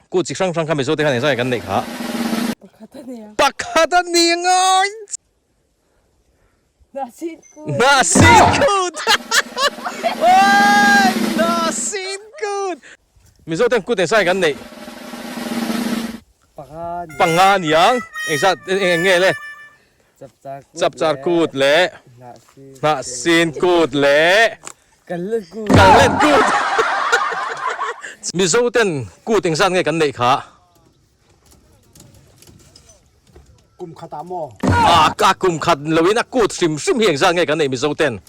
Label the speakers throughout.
Speaker 1: Kut chi hrang hrang kha Mizo te khan engzah nge kan neih kha?
Speaker 2: Pakhat a nia.
Speaker 1: Pakhat a ni ngai!
Speaker 2: Hnahsin kut.
Speaker 1: Hnahsin kut! Awii! Hnahsin kut! Mizo ten kut engzah nge kan neih?
Speaker 3: Panga nia.
Speaker 1: Panga niang. Engzah eng nge le? Chapchar kut leh Hnahsin kut leh
Speaker 3: Kallen kut.
Speaker 1: Kallen kut. Mizo ten kut engzat nge kan neih kha?
Speaker 4: Kum khat ah maw?
Speaker 1: Ah, a kum khat loin a kut hrim hrim hi engzat nge kan neih Mizo ten?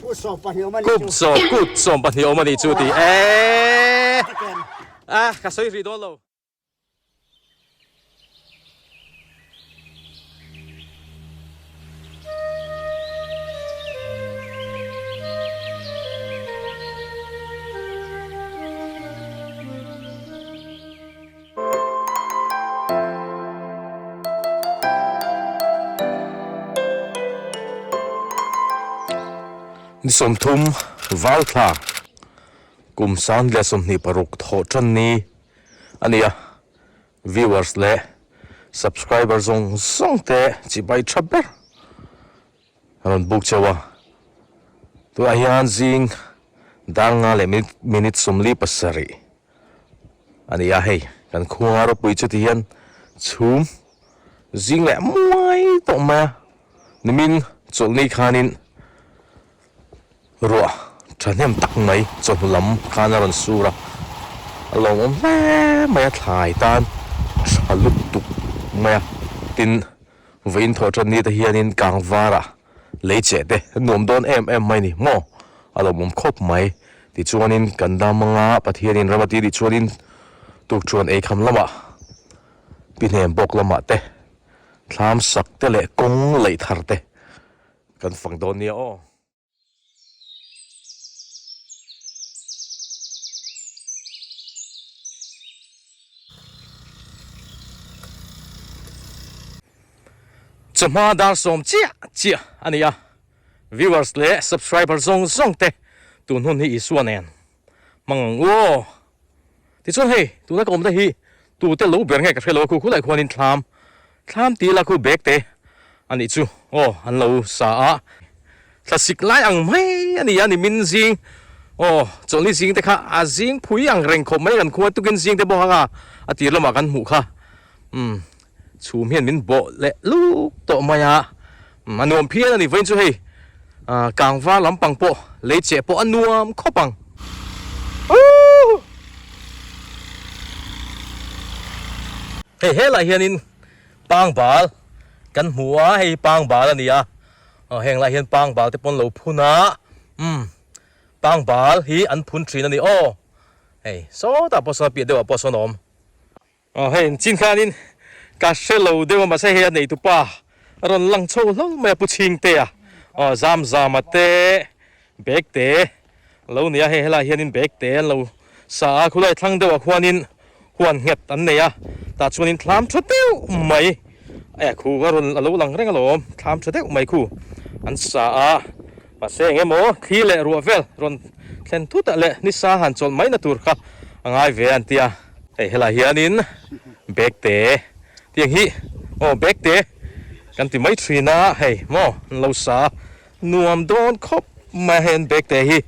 Speaker 4: Kut 12 awm a nih chu.
Speaker 1: Kut sawm, kut 12 awm a nih chu ti. Eee! Ah, ka sawi rih dawn lo. Ni 30 Valthla kum 2026 thawh tan ni a ni a, viewers leh subscriber zawng zawng te chibai tha ber a rawn buk cheu a, tunah hian zing dar nga leh minute minute 47 a ni a, hei kan khua ropui chu ti hian chhum zing leh muai tawh mai a, nimin chawlhni khanin. Ruah thahnem tak mai chawhnu lam khan a rawn sur a, a lawmawm hle mai a, thlai tan tha lutuk mai a, tin vawiin thawh tan ni te hianin kang varah lei cheh te a nuam dawn em em mai a ni maw, a lawmawm khawp mai tichuanin kan dam anga Pathianin ram a ti tih chuanin tukṭhuan eikham lamah pi hnem bawk lamah te thlam sak te leh kawng laih thar te. Kan fang dawn nia aw. Chawhma dar sawm chiah chiah a ni a, viewers leh subscriber zawng zawng te tun hun hi Isua nen hmang ang u aw. Tichuan hei tuna ka awm te hi tute lo ber nge ka hre lo a khu khulai khuanin thlam thlam ti ila khu bag te a nih chu aw an lo sa a thlasik lai ang mai a ni a ni min zing aw chawlhni zing te kha a zing phui ang reng khawp mai kan khua tukin zing te bawk anga a tir lamah kan hmuh kha umm chhum hian min bawh leh luk tawh mai a a nuam phian a ni vawiin chu hei ah kangvar lampang pawh lei cheh pawh a nuam khawp ang hei helaiah hianin pangbal kan hmu a hei pangbal a ni a aw heng lai hian pangbal te pawh an lo phun a umm pangbal hi an phun thin a ni aw hei sawtah pawh sawn a piah deuhah pawh sawn a awm. Aw hei chin khanin ka hre lo deuh a mahse hei a neitu pa a rawn lang chho hlauh mai a pu chhingte a aw zam zam a te bag te lo ni a hei helaiah hianin bag te an lo sa a khulai thlang deuhah khuanin huan nghet an nei a tah chuanin thlam tha deuh mai eh khu a rawn a lo lang reng alawm thlam tha deuh mai khu an sa a mahse eng emaw thli leh ruah vel rawn thlen thut ah leh nisa han chawlh mai na tur kha a ngai ve a an ti a. Hei helai hianin bag te tiang hi aw bag te kan ti mai thin a hei maw an lo sa nuam dawn khawp mai a hei an bag te hi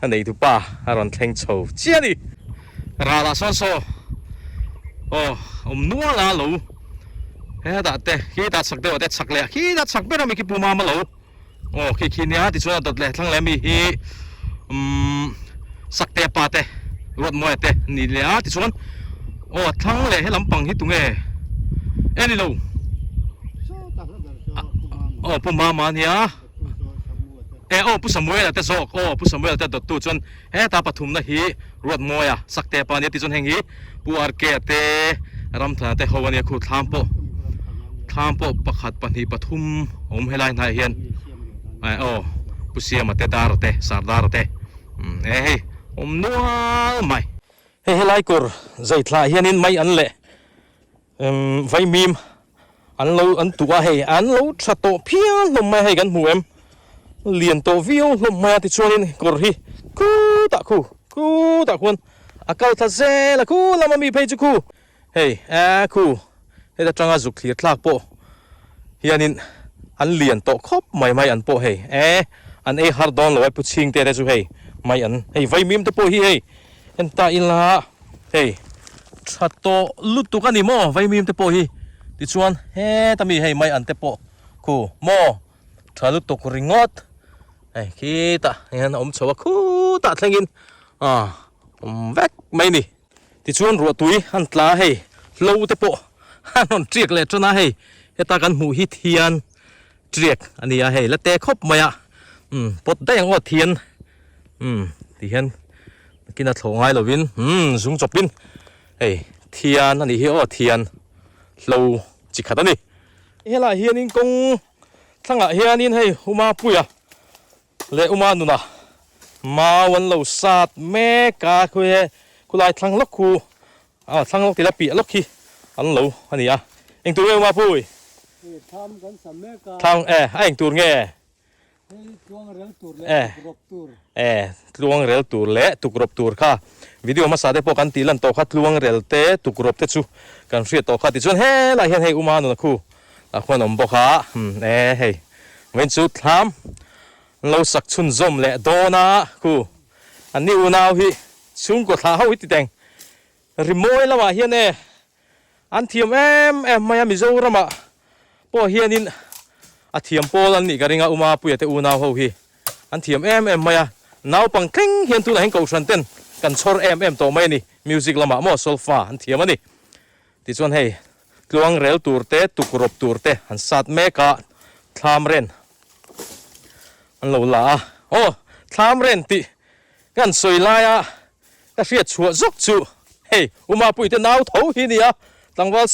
Speaker 1: a neitu pa a rawn thleng chho chiah a ni. Ralah sawn saw aw awm nual a lo hetah te khi dah chak deuh ah te chak leh khi dah chak ber a mi khi pu mama lo aw khi khi nia tichuan a dawt leh thlang leh mi hi umm sakte pa te ruat mawia te ni leh a tichuan aw thlang leh he lampang hi tunge e ni lo aw pu mama ania e aw pu samuela te zawk aw pu samuela te dawttu chuan heta pathumna hi ruat mawia sakte pa ania tichuan heng hi pu rk-a te ramthana te ho ania khu thlam pawh thlam pawh pakhat pahnih pathum a awm helai hnaiah hian eh aw pu siama te dara te sardara te umm e hei awm nual mai. Hei helai kawr zai thlah hianin mai an leh umm vaimim an lo an tuh a hei an lo tha tawh phian hlawm mai a hei kan hmu em lian tawh viau hlawm mai a tichuanin kawr hi khutah khu khutah khuan. A kal thla zel a, khu lama mi phei chu khu hei eh khu heta tanga zuk thlir thlak pawh hianin an lian tawh khawp mai mai an pawh hei eh an ei har dawn lo a pu chhing te te chu hei mai an hei vaimim te pawh hi hei en ta ila hei tha tawh lutuk a ni maw vaimim te pawh hi tichuan heta mi hei mai an te pawh khu maw tha lutuk ringawt hei khitah hian a awm chho a khutah thlengin ah awm vek mai a ni tichuan ruahtui an tla a hei hlo te pawh an rawn tiak leh tan a hei heta kan hmuh hi thian tiak a ni a hei la te khawp mai a umm pawt daih ang aw thian umm ti hian nakin a thlawh ngai lovin umm zung chawpin hei thian a nih hi aw thian hlo chi khat a ni. Helaiah hianin kawng thlangah hianin hei Uma Puia leh Uma Nuna mau an lo sat mek a, khawi khulai thlang lawk khu ah thlang lawk tila piah lawk hi an lo a ni a. Engtur nge Uma Pui?
Speaker 4: Hei thlam kan sa mek a.
Speaker 1: Thlam eh a engtur nge?
Speaker 4: Hei tluang rel tur leh tukrawp tur.
Speaker 1: Eh, tluang rel tur leh tukrawp tur kha video hmasa te pawh kan tih lan tawh kha tluang rel te tukrawp te chu kan hriat tawh kha tichuan helaiah hian hei Uma nuna khu ah khuan awm bawk a eh hei vawiin chu thlam an lo sak chhunzawm leh dawn a khu an ni unau hi chhungkaw thlah ho hi ti teng rimawi lamah hian e An thiam em em mai a, Mizoramah pawh hianin a thiam pawl an nih ka ring a, Uma Puia te unau ho hi an thiam em em mai a, naupang thleng hian tunah hian Kohhran ten kan chhawr em em tawh mai a ni, music lamah maw solfa an thiam a ni. Tichuan hei tluang rel tur te, tukrawp tur te an sat mek a, thlam ren an lo la a, aw thlam ren tih kan sawi laia Ka hriat chhuah zawk chu hei U Mapuii te nau tho hi nia, tlangval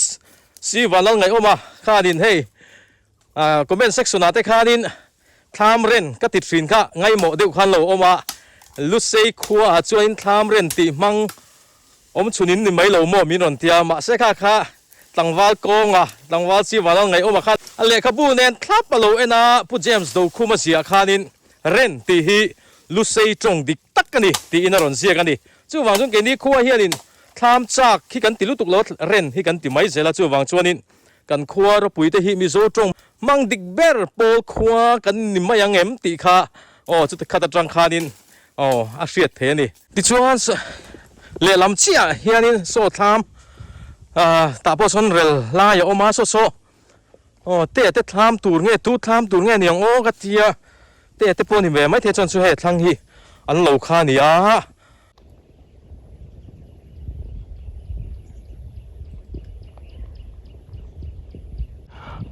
Speaker 1: si Vanlal Ngaihawma khanin hei comment section ah te khanin thlam ren ka ti thin kha ngaimawh deuh khan lo awm a, Lusei khua ah chuanin thlam ren tih hmang awm chhun in ni mai lo maw min rawn tia, mahse kha kha tlangval kawnga tlangval si Vanlal Ngaihawma khan a lehkhabu nen thlap a lo en a, Pu James Dokhuma ziah khanin ren tih hi Lusei tawng dik tak a ni tiin a rawn ziak a ni. Chuvang chuan keini khua hianin thlam chak hi kan ti lutuk lo a, ren hi kan ti mai zel a, chuvang chuanin kan khua ropui te hi Mizo tawng hmang dik ber pawl khua kan ni mai ang em tih kha aw chuti khat atang khanin aw a hriat thei a ni. Tichuan lehlam chiah hianin saw thlam tah pawh sawn rel lai a awm a, saw saw Aw te te thlam tur nge tu thlam tur nge niang aw ka tia te te pawh ni ve maithei chuan chu hei thlang hi an lo kha a ni a.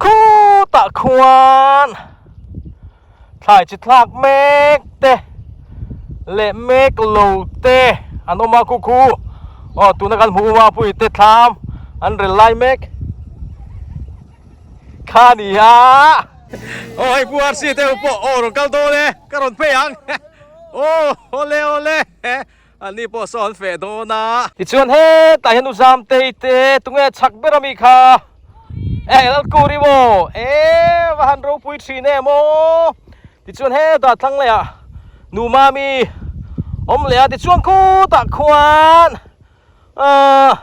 Speaker 1: Khutah khuan thlai chi thlak mek te leh mek lo te an awm a khu khu aw tuna kan hmuh uma pui te thlam an rel lai mek kha a ni a aw hei pu RC te ho pawh aw rawn kal dawn e ka rawn phei ang aw awle awle an ni pawh saw an feh dawn a tichuan hetah hian u Zamtei te tunge chak ber ami kha. Eh Lalkuri maw eh va han ropui thin em aw tichuan hetah thlang leh ah nu mami awm leh a tichuan khutah khuan ah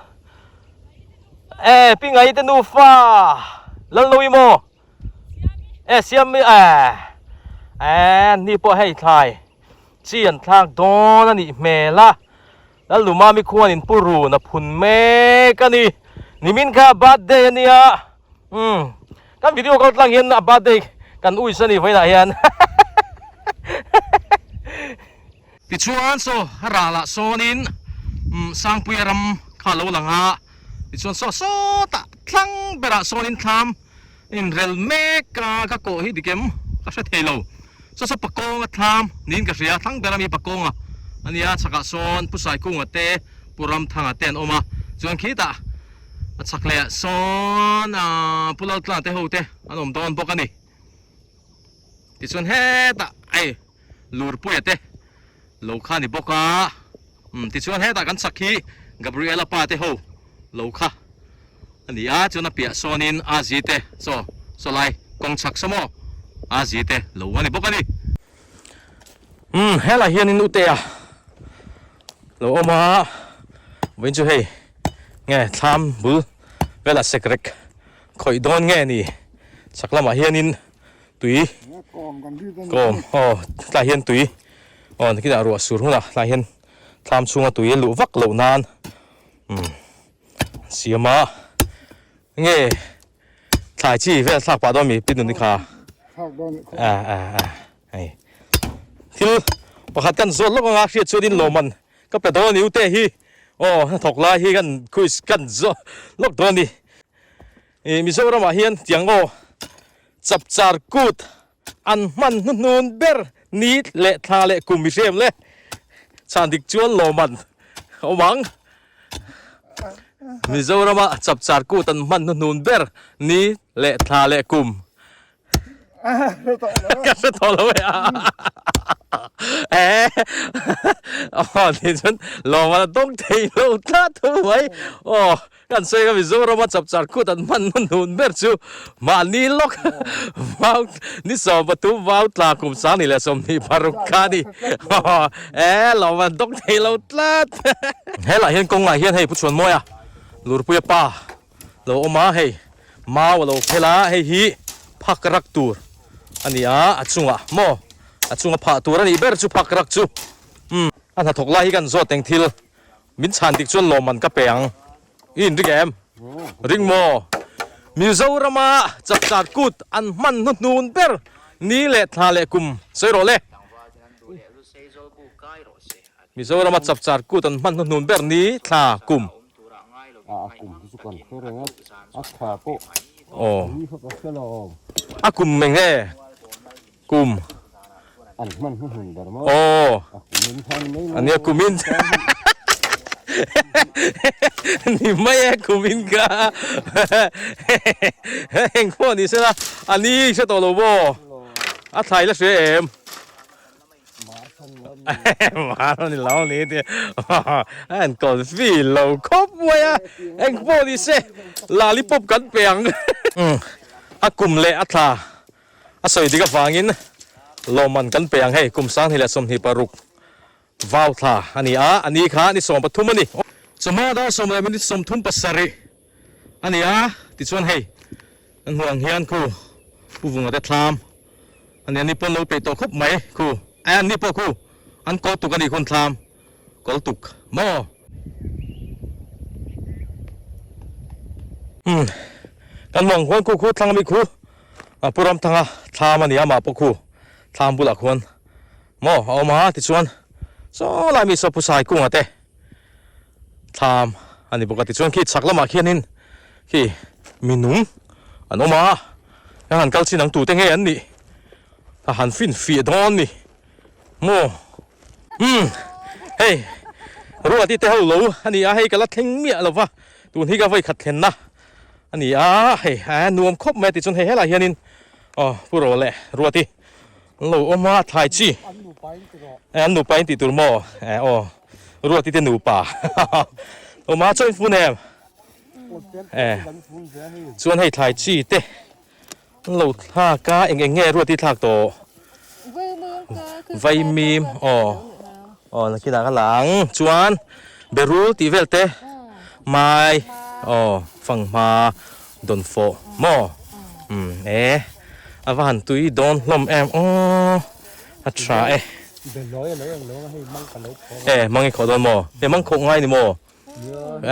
Speaker 1: eh pingai te nufa Lalnawi maw eh siam eh eh ni pawh hei thlai chi an thlak dawn a nih hmel a. Lalnumami khuanin Pu Run a phun mek a ni. Nimin kha a birthday a nia. Umm kan video kal tlang hian a birthday kan uis a ni vawiinah hian. Tichuan saw a ralah sawnin umm Sangpuia ram kha a lo lang a, tichuan saw sawtah thlang berah sawnin thlam Inrel mek a ka kawh hi dik em? Ka hre thei lo. Saw saw Pakawnga thlam niin ka hria, thlang ber ami Pakawnga a nia, chhakah sawn Pu Saikunga te, Pu Ramthanga te an awm a, chuan khitah a chhak leh ah sawn Pu Laltlana te ho te an awm dawn bawk a ni. Tichuan hetah hei Lurpuia te lo kha a ni bawk a, umm tichuan hetah kan chhak hi Gabriela pa te ho lo kha a ni a, chuan a piah sawnin a zi te saw saw lai kawng chhak saw maw a zi te lo a ni bawk a ni. Umm helai hianin Utea lo awm a. Vawiin chu hei nge thlam bul velah sekrek khawih dawn nge ni chhak lamah hianin tui kawm aw tlaiah hian tui aw nakinah ruah sur hunah tlaiah hian thlam chhunga tui a luh vak loh nan umm siam a nge thlai chi vel thlak pah dawn mi pi nun kha a a a hei thil pakhat kan zawt lawk anga hriat chuan in lawmman ka pe dawn a ni ute hi aw hnathawk lai hi kan quiz kan zawt lawk dawn a ni ih Mizoramah hian tiang aw chapchar kut an hman hnuhnun ber ni leh thla leh kum mi hrem le chhan dik chuan lawmman a awm ang. Mizorama chapchar kut an hman hnuhnun ber ni leh thla leh kum. Ka hre tawh lo e a. Aw ni chuan lawmman a dawng thei lo tlat thu mai. Aw Kan sawi kha Mizorama chapchar kut an hman hnuhnun ber chu mahni lawk vau ni 13 vau tla kum 2026 kha a ni. E lawm an dawk thei lo tlat. Helaiah hian kawngah hian hei Pu Chhuanmawia Lurpuia pa lo awm a, hei mau a lo phel a, hei hi phak rak tur a ni a, a chungah maw a chunga phah tur a nih ber chu phak rak chu. Umm a hnathawk lai hi kan zawt eng thil. Min chhan dik chuan lawmman ka pe ang. I inring em? Ring maw? Mizorama chapchar kut an hman hnuhnun ber ni leh thla leh kum sawi rawh le. Mizorama chapchar kut an hman hnuhnun ber ni, thla, kum. Aw. A kum eng nge? Kum.
Speaker 4: An hman hnuhnun ber maw?
Speaker 1: Aw.
Speaker 4: A kumin khan mai
Speaker 1: maw? Ania kumin. Ni mai e kumin kha. Eng pawh ni sela a ni hre tawh lo maw? A thlai la hria em? Mar a ni lo ni ti. A en confi lo khawp mai a. Eng pawh ni se lollipop kan pe ang. A kum leh a thla. A sawi dik avangin lawmman kan pe ang hei kum 2026 vau thla a ni a, a ni kha ni 13 a ni. Chawhma dar sawm leh minute 37 a ni a, tichuan hei kan hmuh ang hian khu Pu Vunga te thlam a ni a, ni pawn lo peih tawh khawp mai khu, a an ni pawh khu an kawl tuk a nih khun thlam kawl tuk maw? Umm kan hmuh ang khuan khu khu thlang ami khu. A pu Ramthanga thlam a ni a mah pawh khu thlam bulah khuan maw a awm a tichuan saw lai mi saw pu Sai kunga te thlam a ni bawk a tichuan khi chhak lamah khianin khi minung an awm a heng han kal chin ang tute nge an nih a han fin fiah dawn ni maw umm hei ruati te ho lo a ni a hei ka la thleng miah lo va tun hi ka vawi khat thlenna. A ni a, hei a nuam khawp mai a tih chuan hei helaiah hianin aw Pu Ro leh Ruati an lo awm a, thlai chi e an nupa in tih tur maw e aw Ruati te nupa awm a chaw in fun em e chuan hei thlai chi te an lo thlak a eng eng nge Ruati thlak tawh Vaimim aw aw nakinah ka la ang chuan berul tih vel te mai aw fanghma dawnfawh maw umm e a va han tui dawn hlawm em aw a tha e e mang i khawh dawn maw e mang khawh ngai ni maw e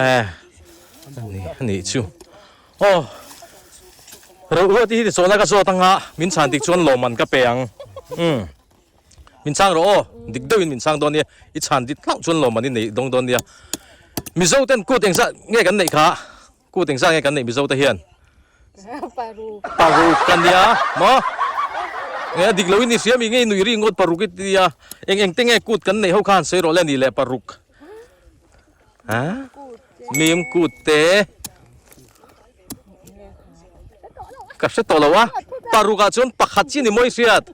Speaker 1: a nih chu. Aw, Reuh ruat hi tichawhna ka zawt anga min chhan dik chuan lawmman ka pe ang. Umm, min chhang rawh aw, dik deuhin min chhang dawn nia, i chhan dik hlauh chuan lawmman i neih dawng dawn nia. Mizo ten kut engzah nge kan neih kha? Kut engzah nge kan neih Mizo te hian?
Speaker 2: Paruk.
Speaker 1: Paruk ka nia maw? Nge a dik loin i hria mi nge i nuih ri ngawt paruk i tia, eng eng te nge kut kan neih ho kha han sawi rawh le ni le paruk. Ha? Mim kut te. Ka hre tawh lo a. Paruk ah chuan pakhat chi ni mawi hriat.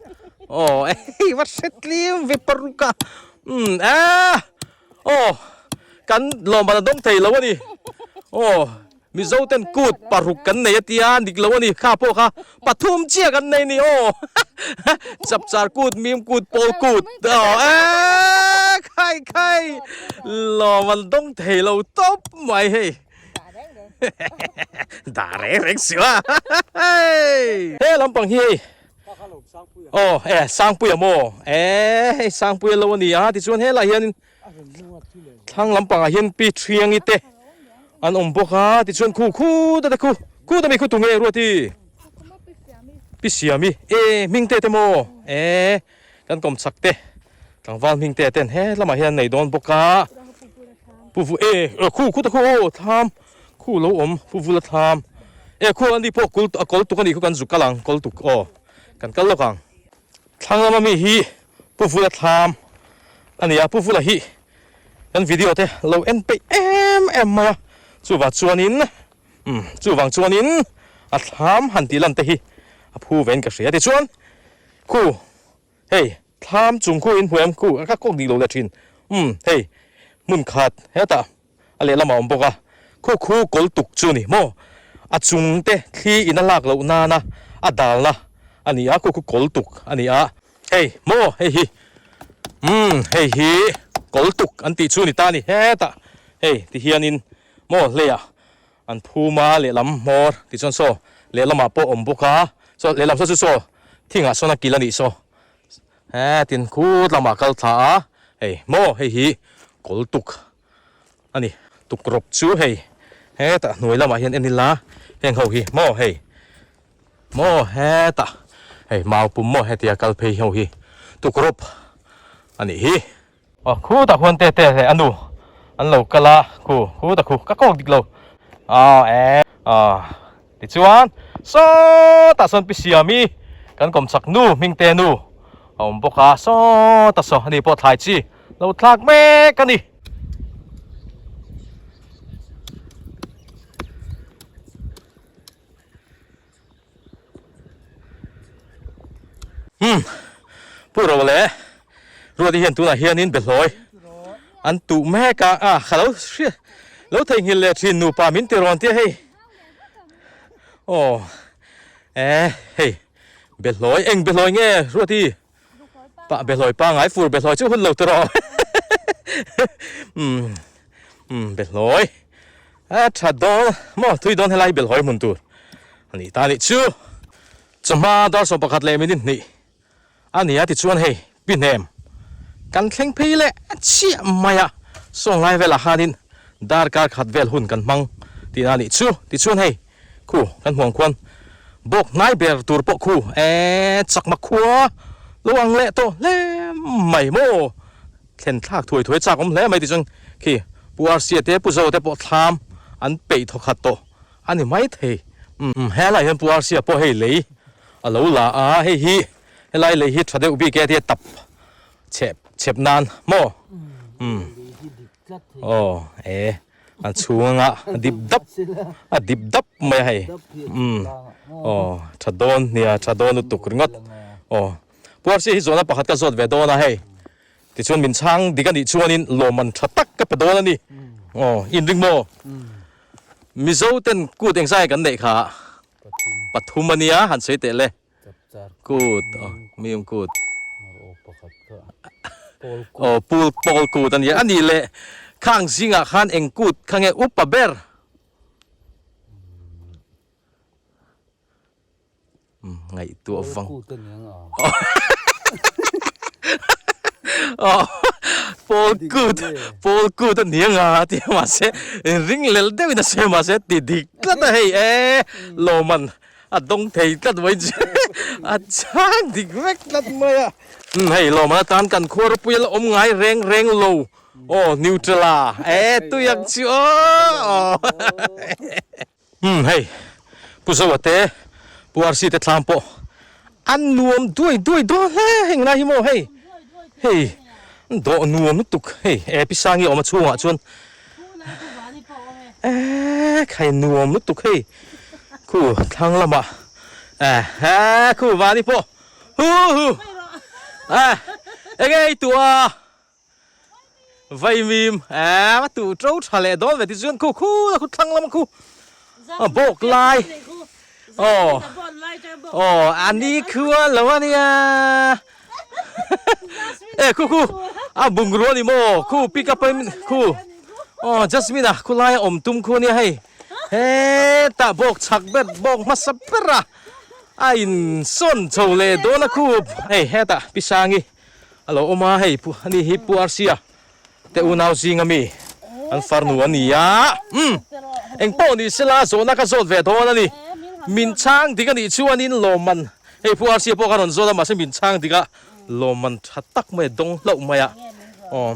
Speaker 1: Aw hei va hre tlim ve paruk ah. Umm eh. Aw kan lawmban a dawng thei lo a ni. Aw. Mizo ten kut paruk kan nei a tia dik lo a ni kha pawh kha pathum chiah kan nei ni aw chapchar kut mim kut pawl kut aw e khai khai lawm an dawng thei lo tawp mai hei dah reng reng si a he lampang hi hei aw e sangpuia maw e hei sangpuia lo a ni a tichuan helaiah hianin Thlang lampangah hian pi Thiangi te an awm bawk a, tichuan khu khu ta te khu khu ta mi khu tu nge Ruati? Pi Siami e hming te te maw e kan kawm chak te tlangval hming te ten he lamah hian an nei dawn bawk a pu vu e khu khu ta khu aw thlam khu lo awm pu vula thlam e khu an ni pawh kul a kawl tuk a nih khu kan zuk kal ang kawl tuk aw kan kal lawk ang. Thlang lama mi hi Pu Vula thlam a ni a, Pu Vula hi kan video te lo en peih em em mai a, chuvang chuanin umm chuvang chuanin a thlam han tih lan te hi a phu vein ka hria. Tichuan khu hei thlam chung khu in hmu em khu ka kawk dik lo leh thin umm hei hmun khat hetah a lehlamah a awm bawk a, khu khu kawl tuk chu ni maw? A chung te thli in a lak loh nana a dalna a ni a, khu khu kawl tuk a ni a. Hei maw hei hi umm hei hi kawl tuk an tih chu ni ta a ni hetah hei ti hianin maw hleiah an phum a lehlam hmawr tichuan saw lehlamah pawh a awm bawk a, saw lehlam saw chu saw thingah sawn a kil a nih saw hetin khut lamah a kal thla a hei maw hei hi kawl tuk. A ni, tukrawp chu hei hetah hnuai lamah hian en ila heng ho hi maw hei maw hetah hei mau pum maw hetia kal phei ho hi tukrawp a nih hi. Aw khutah khuan te te leh a nu an lo kal a khu khutah khu ka kawk dik lo aw e aw tichuan sawtah sawn pi Siami kan kawm chak nu hming te nu a awm bawk a sawtah saw ani pawh thlai chi lo thlak mek a ni. Umm Pu Ro leh Ruati hian tunah hianin Behlawi an tuh mek a, ah ka lo hria lo theihnghilh leh thin nupa min ti rawn tia hei aw eh hei Behlawi eng Behlawi nge Ruati? Pa behlawi pangai fur behlawi chu hun lo tur a awm umm umm behlawi a tha dawn maw thui dawn helai behlawi hmun tur a nih ta nih chu chawhma dar 11 leh minute hnih a ni a tichuan hei pi hnem kan thleng phei leh chiah mai a sawng lai velah khanin darkar khat vel hun kan hmang tihna a nih chu tichuan hei Khu kan hmuang khuan bawk hnai ber tur pawh khu eee chakma khua lo ang leh tawh hle mai maw thlen thlak thuai thuai chak awm hle mai tichuan khi Pu Arsia te Pu Zo te pawh thlam an peih thaw khat tawh a ni mai thei umm helaiah hian Pu Arsia pawh hei lei a lo la a hei hi helai lei hi tha deuh bik e tia tap chhep chhep nan maw umm aw e. A chhunga a dip dap a dip dap mai a hei umm aw tha dawn nia tha dawn lutuk ringawt aw Puarsi hi zawhna pakhat ka zawt ve dawn a hei tichuan min chhang dik a nih chuanin lawmman tha tak ka pe dawn a ni aw inring maw Mizo ten kut engzai kan neih kha pathum a nia han sawi teh le. Kut aw mium kut aw pul pawl kut a nia a nih leh khang zingah khan eng kut kha nge upa ber ngaihtuah vang aw pawl kut pawl kut a ni anga tia mahse ring lel deuhin a sawi mahse ti dik tlat a hei e lawman A dawng thei tlat mai chu a chhang dik vek tlat mai a. Umm hei lawmah atan kan khua ropui a la awm ngai reng reng lo aw neutral a e tui ang chu aw. Umm hei Pu Zoa te Pu RC te thlam pawh an nuam duai duai dawn hle heng lai hi maw hei hei dawh nuam lutuk hei e Pi Sangi awm a chhungah chuan e khai nuam lutuk hei. Khu thlang lamah eh eh khu vani pawh hu hu eh enge ei tuh a vaimim eh a tuh to tha leh dawn ve tichuan khu khu la khu thlang lama khu. A bawk lai aw aw a ni khua lo a nia e khu khu a bungrua ni maw khu pick up in khu aw Jasmine a khu lai a awm tum khu ania hei hetah bawk chhak ber bawk hmasa ber a a in sawn chho leh dawn a khu hei hetah pi Sangi a lo awm a hei ani hi Pu Arsia te unau zing ami an farnu a ni a umm eng pawh ni sela zawhna ka zawt ve dawn a ni min chhang dik a nih chuanin lawmman hei Pu Arsia pawh ka rawn zawt a mahse min chhang dik a lawmman tha tak mai a dawng hlauh mai a aw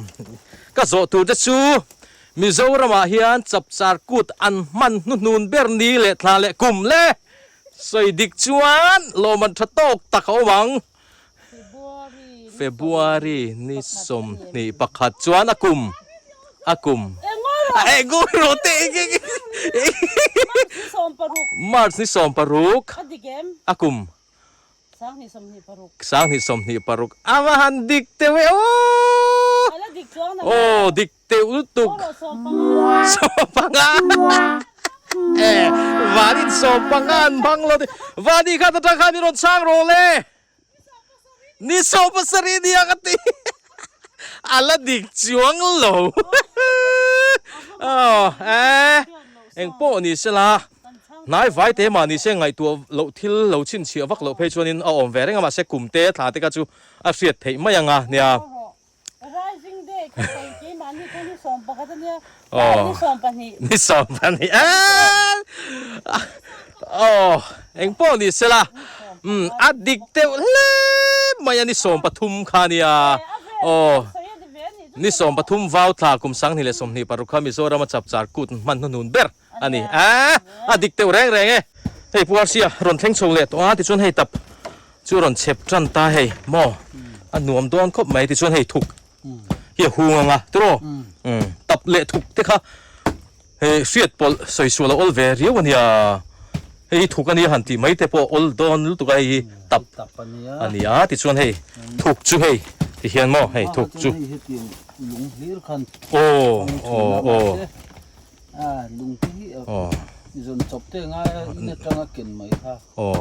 Speaker 1: ka zawh tur te chu Mizoramah hian chapchar kut an hman hnuhnun ber ni leh thla leh kum le sawi dik chuan lawmman tha tawk tak a awm ang. February ni 21 chuan a kum a kum eh ngawi rawh teh March ni 16 a kum 2026 a va han dik teuh e aw aw dik teuh lutuk 15 eh vanin 15 an hmang lo vani khan atang khan i rawn chhang rawh le. Ni 70 nia ka ti a la dik chuang lo aw eh eng pawh ni sela hnai vai te mah ni se ngaihtuah loh thil lo chhinchhiah vak loh phei chuanin a awm ve reng a mahse kum te thla te kha chu a hriat theih mai anga nia.
Speaker 2: Rising day kha sawi keimahni kha ni 11 a nia, aw ni 12.
Speaker 1: Ni 12 aw engpawh ni sela umm a dik deuh hle mai a ni 13 kha nia aw ni 13 vau thla kum 2026 kha Mizoram a chapchar kut hman hnuhnun ber a ni a a dik deuh reng reng e. Hei Pu Arsia rawn thleng chho leh tawh a tichuan hei tap chu rawn chhep tan ta hei maw a nuam dawn khawp mai tichuan hei thuk hi a hung ang a tiraw umm tap leh thuk te kha hei hriat pawlh sawi sual a awl ve riau a nia hei hi thuk a nia han tih mai te pawh awl dawn lutuk a hei hi tap a nia tichuan hei thuk chu hei tihian maw hei thuk chu aw aw aw. Aw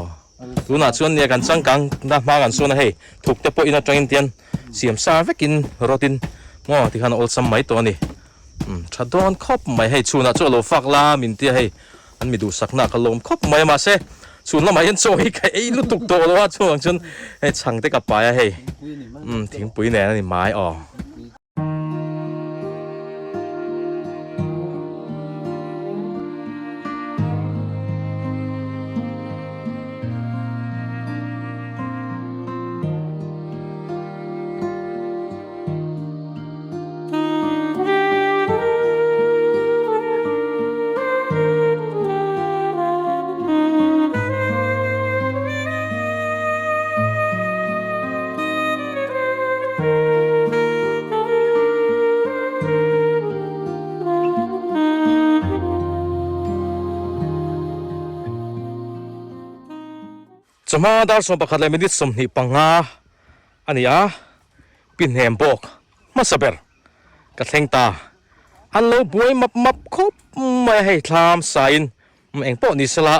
Speaker 1: tunah chuan nia kan changkang na hma kan sawn a hei thuk te pawh in atangin tian siam sa vekin rawt in maw tikhan a awlsam mai tawh a ni umm tha dawn khawp mai hei chhunah chu a lo fak la min tia hei an mi duhsakna ka lawm khawp mai a mahse chhun lamah hian chaw hi ka ei lutuk tawh lo a chuvang chuan hei chhang te ka pai a hei umm thingpui nen a ni mai aw. Chawhma dar 11 leh minute 25 a ni a, pi hnem bawk hmasa ber ka thleng ta. An lo buai map map khawp mai a, hei thlam sain Eng pawh ni sela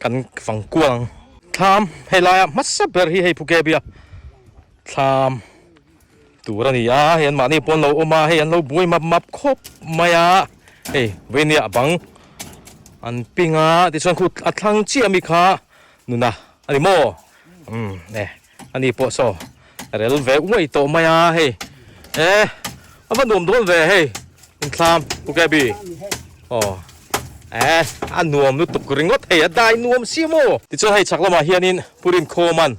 Speaker 1: kan fang kual ang. Thlam hei laia hmasa ber hi hei Phukebia thlam tur a ni a, hei an mahni pawh an lo awm a, hei an lo buai map map khawp mai a, hei veinia bang an ping a, tichuan khu a thlang chiah ami kha nuna a ni maw? Umm e ani pawh saw rel ve uaih tawh mai a hei e a va nuam dawn ve hei inthlam Pukhebi aw e a nuam lutuk ringawt hei a dai nuam si maw tichuan hei chhak lamah hianin Purin Khawman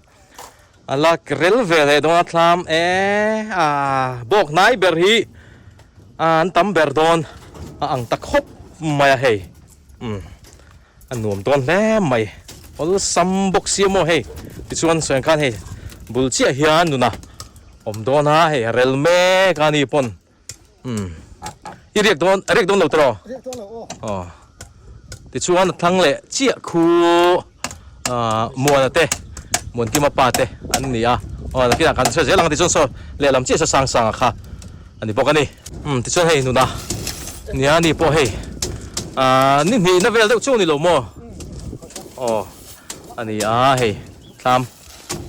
Speaker 1: a la rel ve leh dawn a thlam e a bawk hnai ber hi an tam ber dawn a ang ta khawp mai a hei umm. A nuam dawn hle mai. Awlsam bawk sia maw hei. Tichuan sawi ang khan hei bul chiah hian nuna awm dawn a hei a rel mek a ni pawn umm i riak dawn a riak dawn lo tawh
Speaker 4: Riak dawn lo aw.
Speaker 1: Aw tichuan a thlang leh chiah khu ah Muana te Muankima pa te an ni a aw nakinah kan hre zel ang tichuan saw lehlam chiah saw sang sang a kha a ni bawk a ni. Umm tichuan hei nuna nia ni pawh hei. Ahh ni hnihna vel deuh chu a ni lo maw? Aw a ni a hei thlam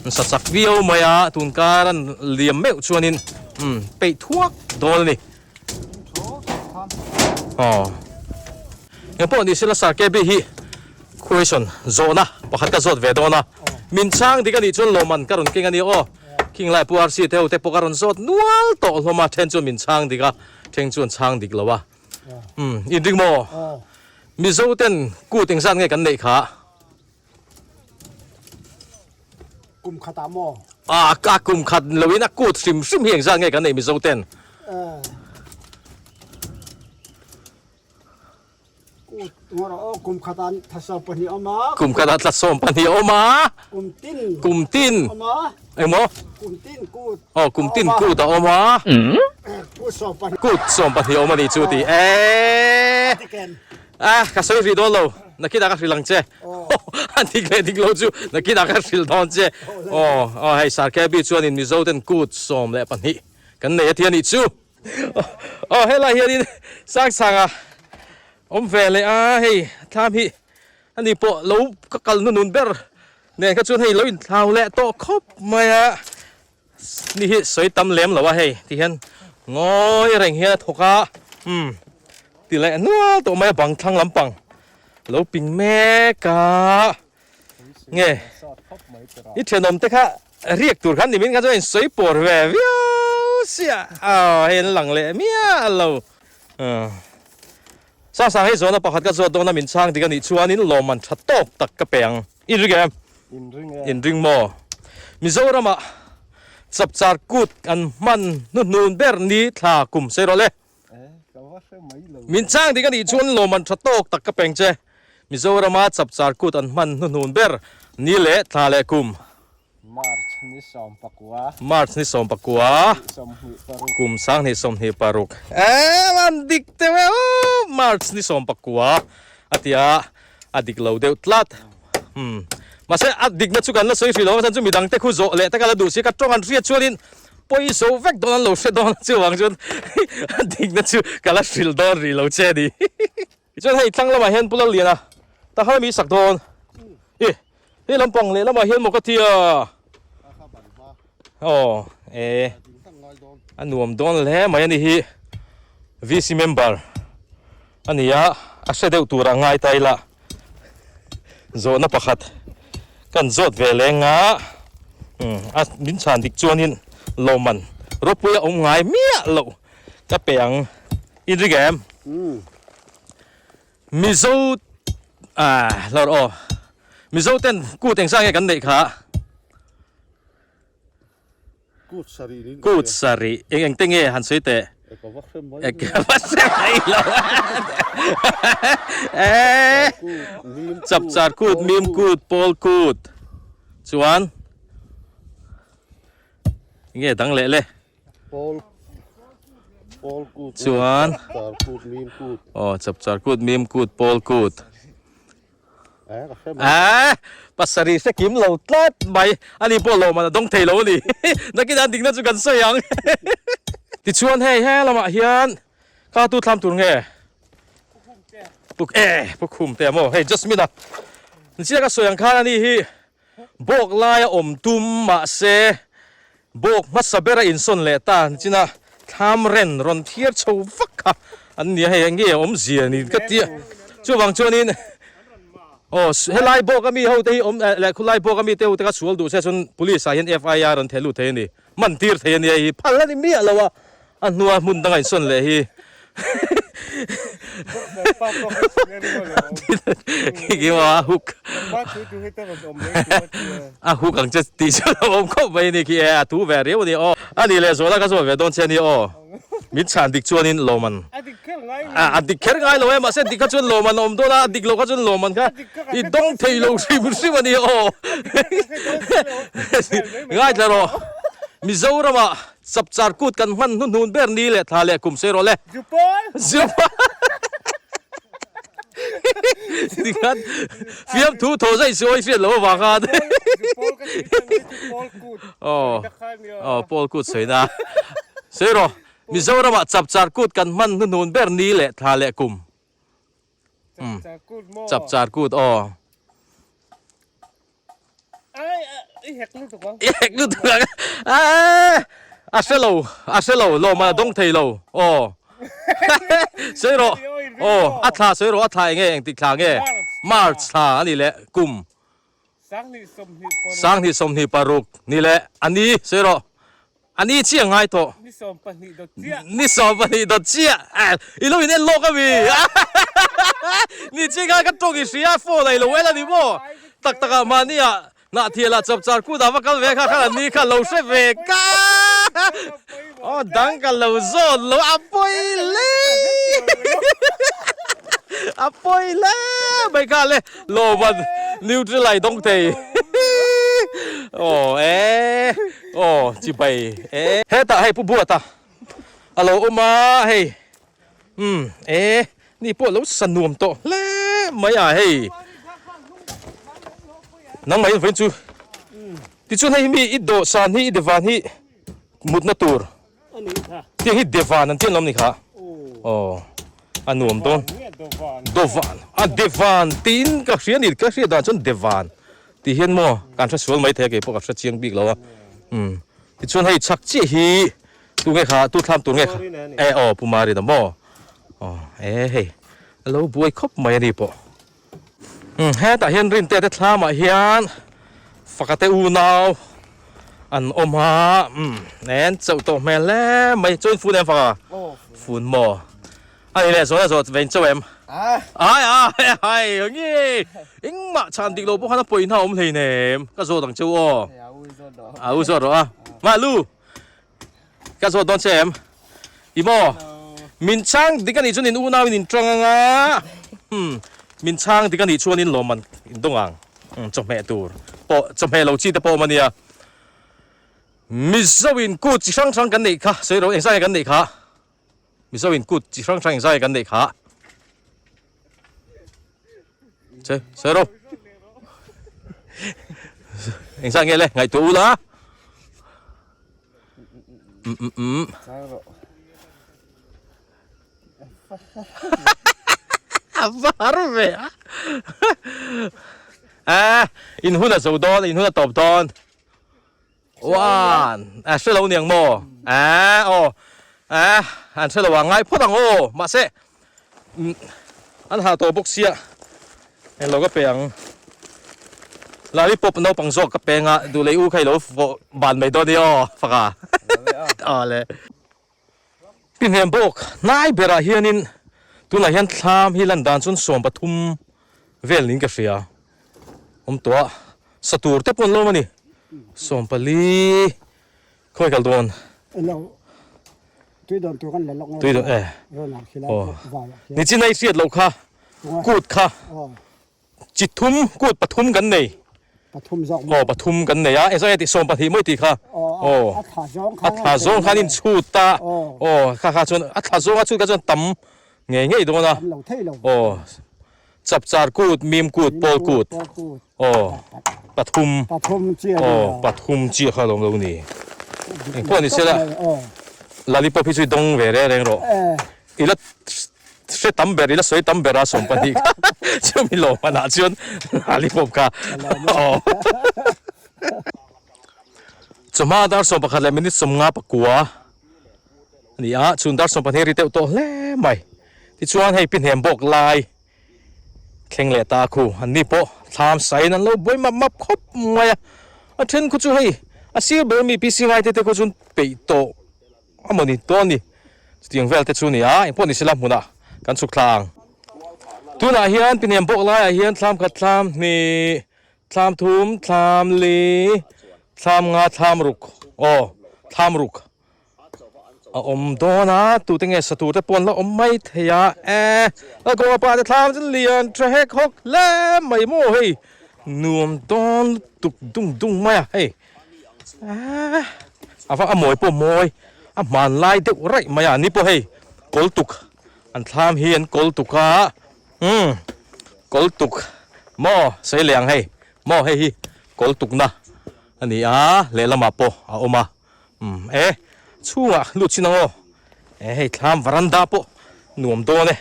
Speaker 1: an sa chak viau mai a tun kar an liam meuh chuanin umm peih thuak dawn a ni. Aw eng pawh ni sela Sir KB hi question zawhna pakhat ka zawt ve dawn a min chhang dik a nih chuan lawmman ka rawn keng a ni aw khing lai Pu RC te ho te pawh ka rawn zawt nual tawh hlawm a then chuan min chhang dik a then chuan chhang dik lo a. Umm inring maw? Mizo ten kut engzat nge kan neih kha?
Speaker 4: Kum khat ah maw?
Speaker 1: Ah a kum khat lo in a kut hrim hrim hi engzat nge kan neih Mizo ten?
Speaker 4: Kut ngawr aw kum khat ah thla 12 awm a.
Speaker 1: Kum khat ah thla 12 awm a.
Speaker 4: Kum tin.
Speaker 1: Kum tin.
Speaker 4: Awm a.
Speaker 1: Engmaw?
Speaker 4: Kum tin kut.
Speaker 1: Aw kum tin kut a awm a.
Speaker 4: Kut 12.
Speaker 1: Kut 12 awm a ni chu ti. Eee. Ah ka sawi hrih dawn lo. Nakinah ka hrilh ang che. A dik leh dik lo chu nakinah ka hrilh dawn che. Aw aw hei Sir KB chuanin Mizo ten kut 12 kan nei a ti a nih chu. Aw helai hianin Sangsanga awm ve leh a hei thlam hi ani pawh lo ka kal hnunun ber nen kha chuan hei lo inthlau leh tawh khawp mai a ni hi sawi tam lem lo a hei ti hian ngawi reng hian a thawk a umm ti leh nual tawh mai a bang thlang lampang lo ping mek a nge i thenawm te kha riak tur khan nimin kha chuan in sawi pawr ve viau sia aw hei an lang leh miah lo Sasang hei zawhna pakhat ka zawt dawn a min chhang dik a nih chuanin lawmman tha tawk tak ka pe ang. In ring em?
Speaker 4: In ring e.
Speaker 1: In ring maw? Mizoramah chapchar kut an hman hnuhnun ber ni thla kum sei rawh le.
Speaker 4: E, ka va hre mai lo.
Speaker 1: Min chhang dik a nih chuan lawmman tha tawk tak ka pe ang che. Mizorama chapchar kut an hman hnuhnun ber ni leh thla leh kum.
Speaker 4: March ni 19.
Speaker 1: March ni 19.
Speaker 4: 26.
Speaker 1: Kum 2026. Eee an dik teuh e aw March ni 19 a ti a, a dik lo deuh tlat. Umm mahse a dikna chu kan la sawi hrih lo a, chuan chu midang te khu zawh leh te ka la duh si ka tawng an hriat chuanin pawiso vek dawn an lo hre dawn a chuvang chuan a dikna chu ka la hrilh dawn rih lo che a ni. Tichuan hei thlang lamah hian Pu Lalliana ta kha mi sak dawn. Ih. Hei lampang leh lamah hian maw ka ti a. Aw e a nuam dawn hle mai a ni hi VC member a ni a a hre deuh tur a ngai ta ila zawhna pakhat kan zawt ve leng a a min chhan dik chuanin lawmman ropui a awm ngai miah loh ka pe ang in ring em? Mizo ah hlawr aw Mizo ten kut eng zah nge kan neih kha?
Speaker 3: Kut sarih niin ka
Speaker 1: Kut sarih eng eng te nge han sawi teh?
Speaker 3: E ka va hre mai
Speaker 1: E ka va hre mai lo e Chapchar kut, mim kut, pawl kut chuan nge dang leh le?
Speaker 3: Pawl pawl kut
Speaker 1: Chuan
Speaker 3: chapchar kut mim kut.
Speaker 1: Aw chapchar kut mim kut pawl kut.
Speaker 3: Eh ka hre mai.
Speaker 1: Eh pasarih hre kim lo tlat mai ani pawh lawmman a dawng thei lo a ni. Nakin an dikna chu kan sawi ang. Tichuan hei he lamah hian kha tu thlam tur nge? Puk eh pukhum te maw hei Jasmine a nichina ka sawi ang khan ani hi Bawk laia awm tum mahse bawk hmasa bera insawn leh ta china thlam ren rawn thiar chho vak kha an nia hei enge a awmzia ni ka tia chuvang chuanin aw helai bawk ami ho te hi awm leh khulai bawk ami te ho te kha sual duh se chuan police ah hian FIR an theh lut thei a ni man tir thei a nia hei hi phal a ni miah lo a A hnua hmun danga insawn leh hi a hook a hook ang che tih chu a awm khawp mai a ni khi e a thu ve riau a ni aw a nih leh zuala ka zawt ve dawn che a ni aw min chhan dik chuanin lawm an a dik kher ngai lo e mahse dik kha chuan lawm an awm dawn a a dik lo kha chuan lawm an kha i dawng thei lo hrim hrim a ni aw ngaithla rawh Mizoramah Chapchar kut kan hman hnuhnun ber ni leh thla leh kum sei rawh le.
Speaker 4: Zupal!
Speaker 1: Zupal! Tikhan fiamthu thaw zai si awi hriat loh avang khan.
Speaker 4: Zupal ka sawi tan hi chu Pawl kut
Speaker 1: Aw,
Speaker 4: sawi na kha nia.
Speaker 1: aw Pawl kut sawi na. Sei rawh, Mizoramah chapchar kut kan hman hnuhnun ber ni leh thla leh kum.
Speaker 4: Chapchar kut maw?
Speaker 1: Chapchar kut aw.
Speaker 4: Ai i hek lutuk ang.
Speaker 1: I hek lutuk ang. A hre lo, a hre lo, lawm a dawng thei lo. Aw. Sawi rawh. Aw, a thla sawi rawh, a thla eng nge, engtik thla nge? March thla a ni leh kum.
Speaker 4: Sanghnih
Speaker 1: 25 ni leh a ni sawi rawh. A ni chiah ngai tawh.
Speaker 4: Ni 12 dawt chiah.
Speaker 1: Ni 12 dawt chiah. I lo in en lawk a mi. Ni chiah khan ka tawng i hria phone a i lo en a ni maw? Tak tak ah mahni ah Hnahthial ah chawpchar kut ah va kal ve kha khan a ni kha lo hre ve ka. Aw dang ka lo zawn lo a pawi hle. A pawi hle mai kha le lawman Nutrilite dawng thei. Aw e aw chibai e. Hetah hei Pu Buata a lo awm a hei umm e ni pawh lo sa nuam tawh hle mai a hei nangmah in vawiin chu tichuan hei mi i dawhsan hi i devan hi mutna tur Tiang hi Devan an ti an lawm ni kha. Aw a nuam dawn. Dovan a Devan tiin ka hria ni ka hria dan chuan Devan tih hian maw kan hre sual mai thei a kei pawh ka hre chiang bik lo a. Umm tichuan hei chhak chiah hi tu nge kha tu thlam tur nge kha e aw Pu Marina maw aw e hei a lo buai khawp mai a ni pawh. Umm hetah hian Rinte te thlamah hian faka te unau an awm a umm en chauh tawh hmel hle mai chuan fun em faka fun maw a ni leh zawh zawh ve in chauh em ai ai ai nge engmah chhan dik lo pawh khan a pawih hna awm hlei nem ka zawt ang cheu aw a u zawt rawh a mahlu Ka zawt dawn che em? I maw? Min chhang dik anih chuan in unau in in tawng anga, umm, min chhang dik anih chuan in lawmman in dawng ang, umm, chawhmeh tur pawh, chawhmeh lo chi te pawh awm ania. Mizo in kut chi hrang hrang kan neih kha, sawi ro engzai nge kan neih kha? Mizo in kut chi hrang hrang engzai nge kan neih kha? Che, sawi ro. Engzai nge le? Ngaihtuah ula. A va har ve a. A in hun a zo dawn, in hun a tawp dawn. One, a hre lo niang maw? A aw, a an hre lo a ngai phawt ang aw. Mahse, an ha tawh bawk sia. Englo ka pe ang. Lollipop naupang zawk ka peng a, duh leh u kha i lo fawh ban mai dawn i aw, faka. Aw le. Ti hnem bawk, hnai berah hianin tunah hian thlam hi lan dan chuan 13 vel niin ka hria. Awm tawh a, sa tur te pawh an lawm a ni. 14 khawi kal dawn.
Speaker 4: Tui dawn tur kan la lawk nge.
Speaker 1: Tui dawn e.
Speaker 4: Rawn ah khilai
Speaker 1: Aw.
Speaker 4: vai ah khian.
Speaker 1: Nichin a i hriat loh kha kut kha chi thum kut pathum kan nei.
Speaker 4: Pathum zawk maw?
Speaker 1: Aw pathum kan nei a engzah nge tih 12 mawi tih kha.
Speaker 4: Aw a thla zawng khan
Speaker 1: a thla zawng khan in chhut a. Aw kha kha chuan a thla zawng a chhut kha chuan tam ngei ngei dawn a.
Speaker 4: Tam lo thei lo.
Speaker 1: Aw chapchar kut mim kut pawl kut. Aw pathum.
Speaker 4: Pathum chiah
Speaker 1: a ni. Aw pathum chiah kha lawm lo ni. Engpawh ni se la Lollipop hi chu i dawng ve reng reng rawh. I la hre tam ber i la sawi tam ber a 12 kha chumi lawmmanah chuan Lollipop kha aw. Chawhma dar 11 leh minute 59 a ni a, chhun dar 12 ri deuh tawh hle mai. Tichuan hei pi hnem bawk lai. Thleng leh ta khu an ni pawh thlam sain an lo buai map map khawp mai a, a then khu chu hei a sir ber mi PC ngai te te khu chuan peih tawh a maw ni dawn ni chutiang vel te chu a ni a engpawh ni sela hmunah kan chhuk thla ang. Tunah hian pinem bawk laiah hian thlam khat thlam hnih thlam thum thlam li thlam nga thlam ruk aw thlam ruk. A awm dawn a, tute nge sa tur te pawh an la awm mai thei a, e a kawng a pa te thlam chu lian tha hek hawk hle mai maw hei nuam dawn lutuk dung dung mai a hei eee a va a mawi pawh mawi a hmanlai deuh raih mai a ni pawh hei kawl tuk an thlam hi an kawl tuk a umm kawl tuk maw sawi leh ang hei maw hei hi kawl tukna a ni a lehlamah pawh a awm a. Umm e chhungah lut chin ang aw e hei thlam varanda pawh nuam dawn e.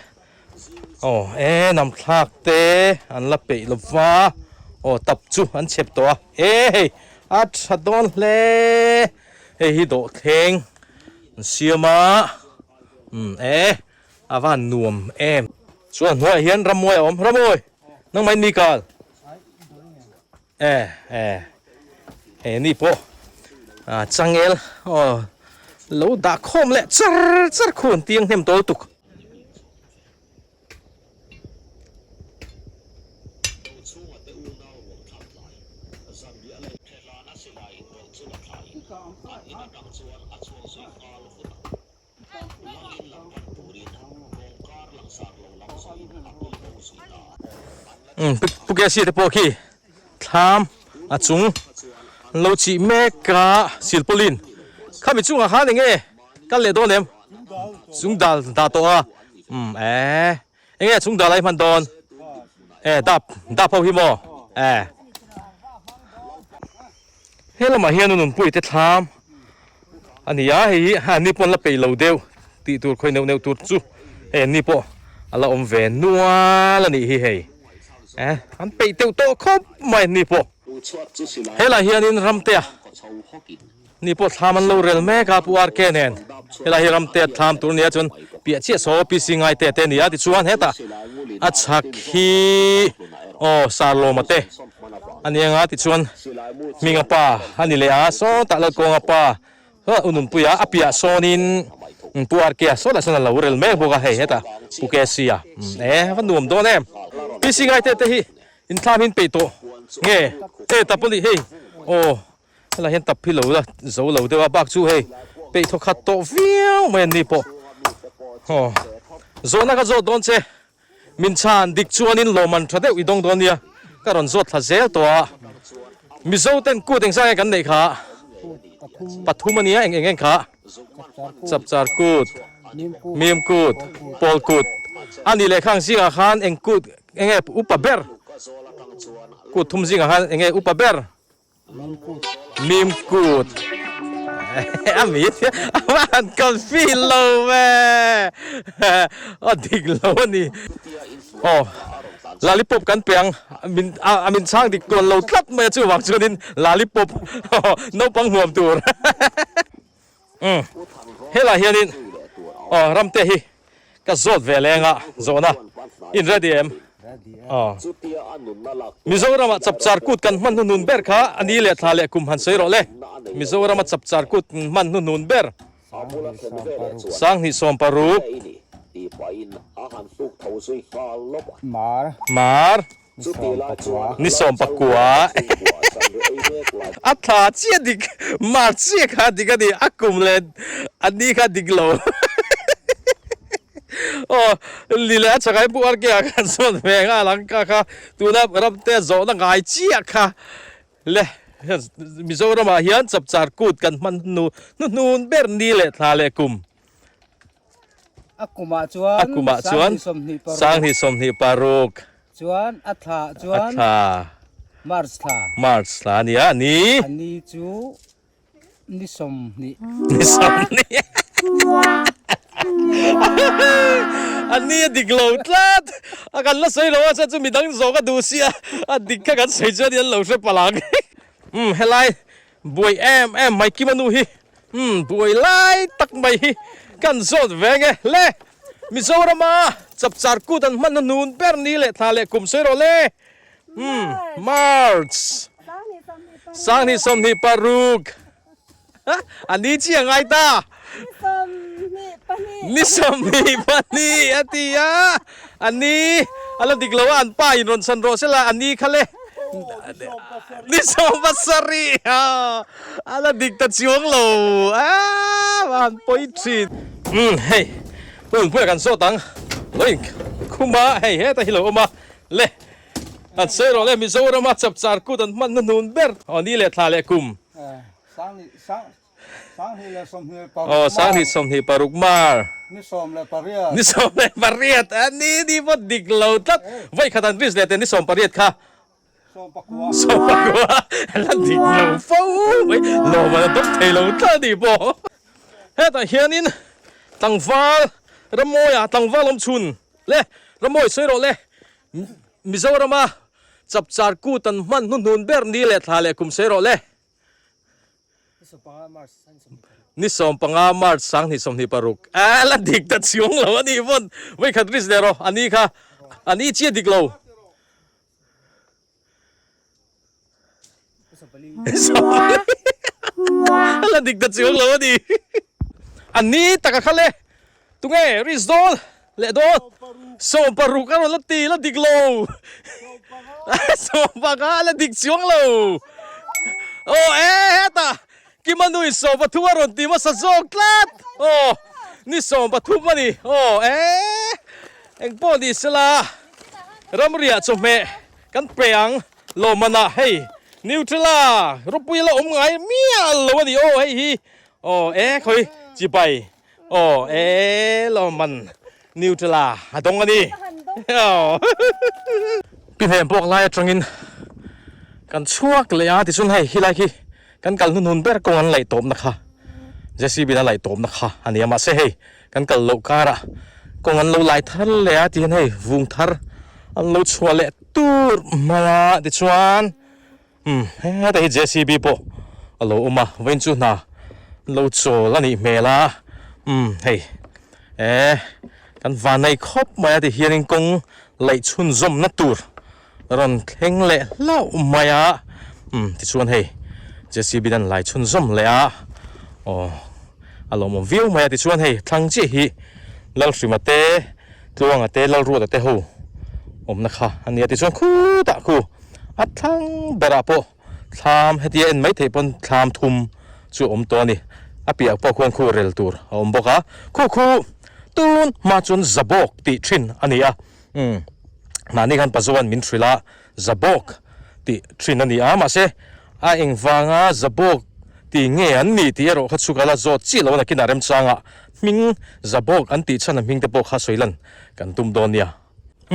Speaker 1: Aw e nam thlak te an la peih lo va aw tap chu an chep tawh a e hei a tha dawn hle hei hi dawhthleng an siam a umm e a van nuam em chuan hnuaiah hian rammawi a awm rammawi nangmah in mi kal. E e he ni pawh ah changel aw lo dah khawm leh char char khu an tiang hnem tawl tuk. Umm pu Casey te pawh khi thlam a chung an lo chih mek a silpawlin khami chungah khan eng nge kal leh dawn em chung dal dah tawh a umm eh eng nge chung dal a i hman dawn eh dap dap ho hi maw eh He lamah hian nunpui te thlam a ni a, hei hi a ni pawh an la peih lo deuh tih tur khawi neuh neuh tur chu hei an ni pawh a la awm ve nual a nih hi hei eh an peih deuh tawh khawp mai an ni pawh. Helaiah hianin Ramtea ni pawh thlam an lo rel mek a Pu RK nen helai hi Ramtea thlam tur a nia chuan piah chiah saw PC Ngaite te a ni a tichuan hetah a chhak hi aw Sarlawma te. A ni anga tichuan Hminga pa a ni leh a, sawtah Lalkawnga pa u Nunpuia a piah sawnin Pu Arkea sawtah sawn a lo rel mek bawk a, hei hetah Pu Kesia e va nuam dawn em. PC Ngaite te hi inthlam hi an peih tawh nge e tap a nih hei aw helai hian tap hi lo la zo lo deuh a bak chu hei peih thaw khat tawh viau mai an ni pawh aw zawhna ka zawt dawn che. Min chhan dik chuanin lawmman tha deuh i dawng dawn nia, ka rawn zawt thla zel tawh a. Mizo ten kut engzah nge kan neih kha? Pathum a nia, eng eng eng kha? Chapchar kut, Mim kut, Pawl kut a nih leh khang zingah khan eng kut eng nge upa ber? Kut thum zingah khan eng nge upa ber? Mim kut a mi a va han kal fil lo ve a dik lo a ni aw lollipop kan pe ang min a min chhang dik tuan lo tlat mai a chuvang chuanin lollipop naupang hmuam tur umm helaiah hianin aw ramte hi Ka zawt ve leng a, zawhna in ready em? Aw. Mizorama chapchar kut kan hman hnuhnun ber kha a ni leh thla leh kum han sawi rawh le. Mizorama chapchar kut hman hnuhnun ber. Sanghnih 70. Mar. Ni 19. A thla chiah dik, March chiah kha dik a ni, a kum leh a ni kha dik lo. Aw, ni leh a chakah hian Pu RK ah khan sawn ve nghal ang ka kha, tuna ramte zawhna ngai chiah kha le Mizoramah hian chapchar kut kan hman hnu hnuhnun ber ni leh thla leh kum.
Speaker 4: A kumah chuan
Speaker 1: A kumah chuan 26.
Speaker 4: Chuan a thla chuan
Speaker 1: A thla
Speaker 4: March thla.
Speaker 1: March thla a nia ni.
Speaker 4: A ni chu ni 20.
Speaker 1: Ni 20. A ni a dik lo tlat. A kan la sawi lo a chuan chu midang zawk a duh sia a dik kha kan sawi chuan an lo hre palh ang. Umm helai Buai em em mai Kima nu hi umm buai lai tak mai hi kan zawt ve nge le Mizorama chapchar kut an hman hnun ber ni leh thla leh kum sawi rawh le umm March 26 a ni chiah ngai ta ni 22 a ti a a ni a la dik lo a an pa in rawn chhan rawh se la a ni kha le Ni 70 a la dik ta chuang lo a han pawi thin. Umm hei hun puia kan zawt ang lo in khum a hei heta hi lo awm a le an sawi rawh le Mizorama chapchar kut an hman hnuhnun ber aw ni leh thla leh kum. Aw 26 mar.
Speaker 3: Ni 18.
Speaker 1: Ni 18 a ni ni pawh dik lo tlat. Vawi khat an risk leh teh ni 18 kha. 14 la dik lo fo mai. Lawm an dawp thei lo tlat a ni pawh. Hetah hianin tlangval Ramawia tlangval awm chhun le. Ramawi sawi rawh le. Mizorama chapchar kut an hman hnuhnun ber ni leh thla leh kum sawi rawh le. Ni 15 March 2026. A la dik ta chiang lo a nih pawn vawikhat risk leh rawh a ni kha a ni chiah dik lo. A la dik ta chiang lo a ni. A ni taka kha le tunge risk dawn leh dawn 16 a rawn la ti la dik lo. 15 a la dik chiang lo. Aw e hetah Kima nui 13 a rawn ti hmasa zawk tlat. Aw ni 13 a ni. Aw e engpawh ni sela ramriah chawhmeh kan pe ang lawmmanah hei Nutella ropui la awm ngai miah lo a ni. Aw hei hi aw e khawi chibai aw e lawmman Nutella a dawng a ni. Aw Pi hnem pawk lai atangin kan chhuak leh a tichuan hei helai khi Kan kal hnuhnun ber kawng an laih tawpna kha JCB in a laih tawpna kha a ni a, mahse hei kan kal loh karah kawng an lo lai thar leh a tihian hei vung thar an lo chhuah leh tur mai a tichuan umm heta hi JCB pawh a lo awm a vawiin chu hna an lo chawl a nih hmel a umm hei eh kan vanneih khawp mai a tihianin kawng laih chhunzawmna tur. Rawn thleng leh hlauh mai a, umm tichuan hei JCB in an lai chhunzawm leh a, aw a lawmawm viau mai a tichuan hei thlang chiah hi Lalhrima te Tluanga te Lalruata te ho awmna kha a nia tichuan khutah khu a thlang berah pawh thlam hetia en mai theih pawn thlam thum chu a awm tawh a ni a piah pawh khuan khu rel tur a awm bawk a khu khu tun hma chuan zabawk tih thin a ni a umm. Mahni khan Pazuan min hrilh a, Zabawk tih thin a ni a, mahse a engvanga Zabawk tih nge an ni tih erawh kha chu ka la zawt chiah lo a, nakinah remchangah hming Zabawk an tih chhan a hming te pawh kha sawi lan kan tum dawn nia.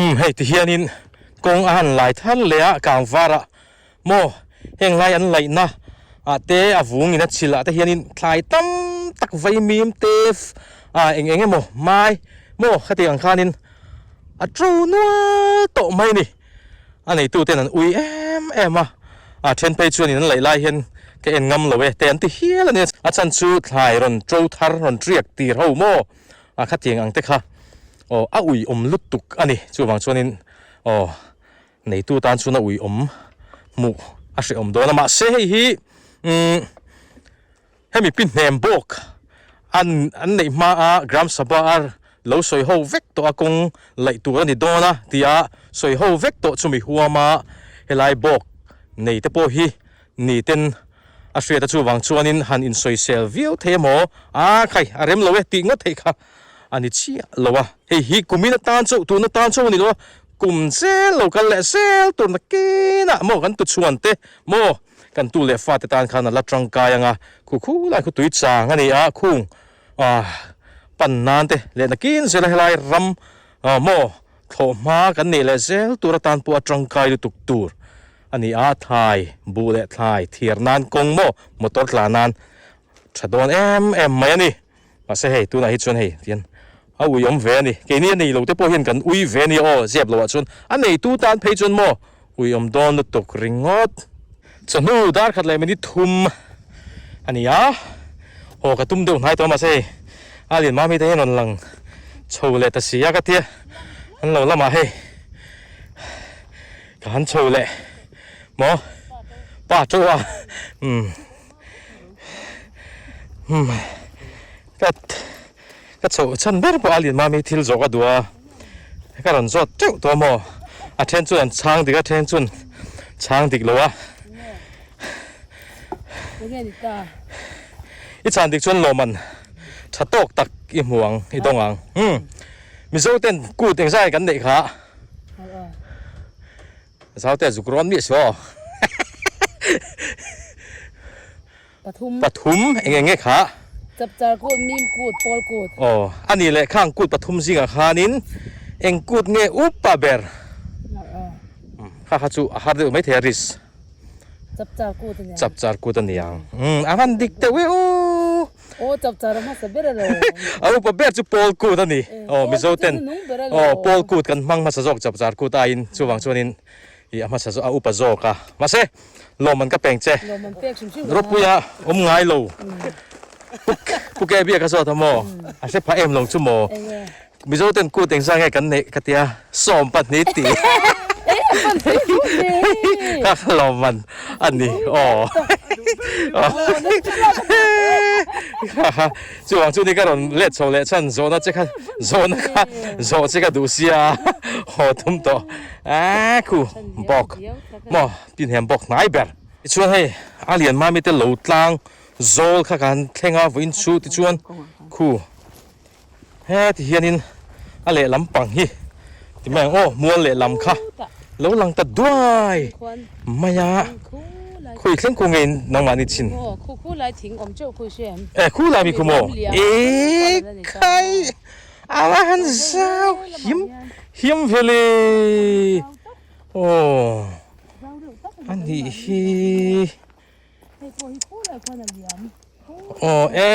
Speaker 1: Umm hei ti hianin kawng a han lai thar leh a, kangvarah maw heng lai an laihna ah te a vung in a chhilh ah te hianin thlai tam tak vaimim te ah eng eng emaw mai maw khatiang ang khanin a to nual tawh mai a ni a neitu ten an ui em em a a then phei chuanin an laih lai hian ka en ngam lo e te an ti hial a ni a chhan chu thlai rawn to thar rawn riak tir ho maw a khatiang ang te kha aw a ui awm lutuk a ni chuvang chuanin aw. Neitu tan chuan a uiawm hmuh a hrehawm dawn a, mahse hei hi umm hemi pi hnem bawk an an neih hma a Gram Sabha a lo sawi ho vek tawh a kawng laih tur a ni dawn a tia sawi ho vek tawh chumi huam a helai bawk nei te pawh hi ni ten a hriat a chuvang chuanin han insawisel viau thei emaw a khai a rem lo e tih ngawt theih kha a ni chiah lo a, hei hi kumin atan chauh tun atan chauh a ni lo a, kum zel lo kal leh zel tur nakinah maw kan tuchhuan te maw kan tu leh fate tan khan a la tangkai ang a, khu khu lai khu tui chang a ni a, khung ah pan nan te leh nakin zela helai ram ah maw thlawh hma kan neih leh zel tur atan pawh a tangkai lutuk tur a ni a, thlai buh leh thlai thiar nan kawng maw motor tlan nan tha dawn em em mai a ni. Mahse hei tunah hi chuan hei tian a ui awm ve a ni. Keini a nei lo te pawh hian kan ui ve a ni aw zep loh ah chuan a neitu tan phei chuan maw ui awm dawn lutuk ringawt. Chawhnu dar khat leh minute thum a ni a, haw ka tum deuh hnai tawh a mahse hei a lian mami te hian rawn lang chho leh ta si a ka tia an lo lamah hei ka han chho leh maw pa teuh a umm. Umm ka ka chhoh chhan ber pawh a lian mami thil zawh ka duh a ka rawn zawt teuh tawh a maw a then chuan an chhang dik a then chuan chhang dik lo a i chhan dik chuan lawm an tha tawk tak i hmu ang i dawng ang umm mizo ten kut engzai kan neih kha Zau te zuk rawn miah suh aw.
Speaker 2: Pathum.
Speaker 1: Pathum eng eng nge kha?
Speaker 2: Chapchar kut, mim kut, pawl kut.
Speaker 1: Aw, a nih leh khang kut pathum zingah khanin eng kut nge upa ber? Kha kha chu a har deuh maithei a risk.
Speaker 2: Chapchar kut a niang.
Speaker 1: Chapchar kut a niang. Umm, a han dik deuh e u.
Speaker 2: Aw chapchar a hmasa ber alo.
Speaker 1: A upa ber chu Pawl Kut a ni. Aw Mizo ten aw Pawl Kut kan hmang hmasa zawk chapchar kut aiin chuvang chuanin ih a hmasa zawk a upa zawk a. Mahse lawmman ka peng che.
Speaker 2: Lawmman pek hrim hrim
Speaker 1: Ropuia awm ngai lo. Pu Ke biak a zawt a maw? A hre phah em lo chu maw? Mizo ten kut engzah nge kan neih ka tia 12 tih kha ka lawmman a ni aw chuvang chu ni ka rawn let chho leh chhan zawhna che kha zawhna kha zawh che ka duh sia haw tum tawh a khu bawk maw tinhem bawk hnai ber tichuan hei a lian mami te lo tlang zawl kha kan thleng a vawiin chu tichuan khu. Heti hianin a lehlam pang hi ti mai ang aw mual lehlam kha lo lang ta duai mai a khawi thleng khaw nge nangmah ni chin e khu lai mi khu maw e khai a va han zau him him ve le aw a nih hi. Aw e